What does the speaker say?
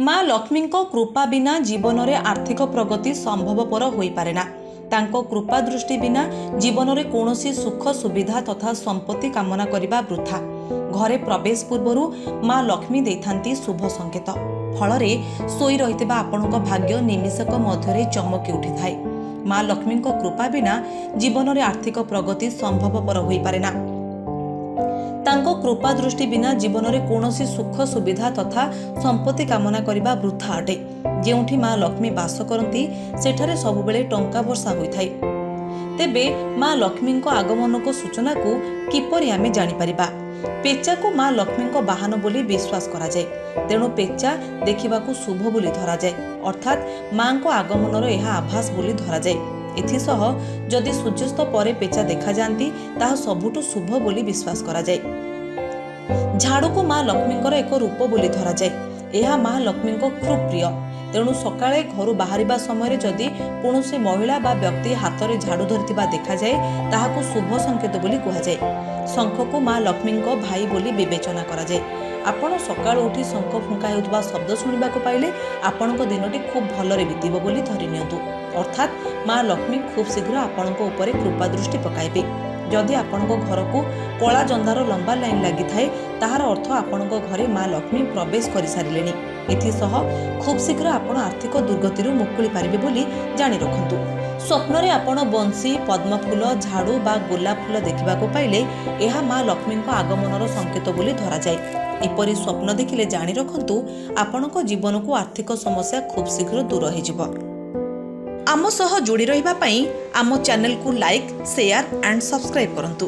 ମା ଲକ୍ଷ୍ମୀଙ୍କ କୃପା ବିନା ଜୀବନରେ ଆର୍ଥିକ ପ୍ରଗତି ସମ୍ଭବପର ହୋଇପାରେନା। ତାଙ୍କ କୃପା ଦୃଷ୍ଟି ବିନା ଜୀବନରେ କୌଣସି ସୁଖ ସୁବିଧା ତଥା ସମ୍ପତ୍ତି କାମନା କରିବା ବୃଥା। ଘରେ ପ୍ରବେଶ ପୂର୍ବରୁ ମା ଲକ୍ଷ୍ମୀ ଦେଇଥାନ୍ତି ଶୁଭ ସଂକେତ, ଫଳରେ ଶୋଇ ରହିଥିବା ଆପଣଙ୍କ ଭାଗ୍ୟ ନିମିଷକ ମଧ୍ୟରେ ଚମକି ଉଠିଥାଏ। ମା ଲକ୍ଷ୍ମୀଙ୍କ କୃପା ବିନା ଜୀବନରେ ଆର୍ଥିକ ପ୍ରଗତି ସମ୍ଭବପର ହୋଇପାରେନା। ତାଙ୍କ କୃପା ଦୃଷ୍ଟି ବିନା ଜୀବନରେ କୌଣସି ସୁଖ ସୁବିଧା ତଥା ସମ୍ପତ୍ତି କାମନା କରିବା ବୃଥା ଅଟେ। ଯେଉଁଠି ମା ଲକ୍ଷ୍ମୀ ବାସ କରନ୍ତି, ସେଠାରେ ସବୁବେଳେ ଟଙ୍କା ବର୍ଷା ହୋଇଥାଏ। ତେବେ ମା ଲକ୍ଷ୍ମୀଙ୍କ ଆଗମନକୁ ସୂଚନାକୁ କିପରି ଆମେ ଜାଣିପାରିବା? ପେଚାକୁ ମା ଲକ୍ଷ୍ମୀଙ୍କ ବାହନ ବୋଲି ବିଶ୍ୱାସ କରାଯାଏ। ତେଣୁ ପେଚା ଦେଖିବାକୁ ଶୁଭ ବୋଲି ଧରାଯାଏ, ଅର୍ଥାତ୍ ମାଙ୍କ ଆଗମନର ଏହା ଆଭାସ ବୋଲି ଧରାଯାଏ। ଏଥିସହ ଯଦି ସୂର୍ଯ୍ୟାସ୍ତ ପରେ ପେଚା ଦେଖାଯାଆନ୍ତି, ତାହା ସବୁଠୁ ଶୁଭ ବୋଲି ବିଶ୍ୱାସ କରାଯାଏ। ଝାଡ଼ୁକୁ ମା ଲକ୍ଷ୍ମୀଙ୍କର ଏକ ରୂପ ବୋଲି ଧରାଯାଏ। ଏହା ମା ଲକ୍ଷ୍ମୀଙ୍କ ଖୁବ୍ ପ୍ରିୟ। ତେଣୁ ସକାଳେ ଘରୁ ବାହାରିବା ସମୟରେ ଯଦି କୌଣସି ମହିଳା ବା ବ୍ୟକ୍ତି ହାତରେ ଝାଡ଼ୁ ଧରିଥିବା ଦେଖାଯାଏ, ତାହାକୁ ଶୁଭ ସଂକେତ ବୋଲି କୁହାଯାଏ। ଶଙ୍ଖକୁ ମା ଲକ୍ଷ୍ମୀଙ୍କ ଭାଇ ବୋଲି ବିବେଚନା କରାଯାଏ। ଆପଣ ସକାଳୁ ଉଠି ଶଙ୍ଖ ଫୁଙ୍କା ହେଉଥିବା ଶବ୍ଦ ଶୁଣିବାକୁ ପାଇଲେ ଆପଣଙ୍କ ଦିନଟି ଖୁବ୍ ଭଲରେ ବିତିବ ବୋଲି ଧରି ନିଅନ୍ତୁ, ଅର୍ଥାତ୍ ମା ଲକ୍ଷ୍ମୀ ଖୁବ୍ ଶୀଘ୍ର ଆପଣଙ୍କ ଉପରେ କୃପା ଦୃଷ୍ଟି ପକାଇବେ। ଯଦି ଆପଣଙ୍କ ଘରକୁ କଳା ଜନ୍ଦାର ଲମ୍ବା ଲାଇନ୍ ଲାଗିଥାଏ, ତାହାର ଅର୍ଥ ଆପଣଙ୍କ ଘରେ ମା ଲକ୍ଷ୍ମୀ ପ୍ରବେଶ କରିସାରିଲେଣି। ଏଥିସହ ଖୁବ୍ ଶୀଘ୍ର ଆପଣ ଆର୍ଥିକ ଦୁର୍ଗତିରୁ ମୁକୁଳି ପାରିବେ ବୋଲି ଜାଣି ରଖନ୍ତୁ। ସ୍ୱପ୍ନରେ ଆପଣ ବଂଶୀ, ପଦ୍ମଫୁଲ, ଝାଡ଼ୁ ବା ଗୋଲାପ ଫୁଲ ଦେଖିବାକୁ ପାଇଲେ ଏହା ମା ଲକ୍ଷ୍ମୀଙ୍କ ଆଗମନର ସଂକେତ ବୋଲି ଧରାଯାଏ। ଏପରି ସ୍ୱପ୍ନ ଦେଖିଲେ ଜାଣି ରଖନ୍ତୁ, ଆପଣଙ୍କ ଜୀବନକୁ ଆର୍ଥିକ ସମସ୍ୟା ଖୁବ୍ ଶୀଘ୍ର ଦୂର ହୋଇଯିବ। ଆମ ସହ ଯୋଡ଼ି ରହିବା ପାଇଁ ଆମ ଚ୍ୟାନେଲକୁ ଲାଇକ୍, ସେୟାର ଆଣ୍ଡ ସବସ୍କ୍ରାଇବ୍ କରନ୍ତୁ।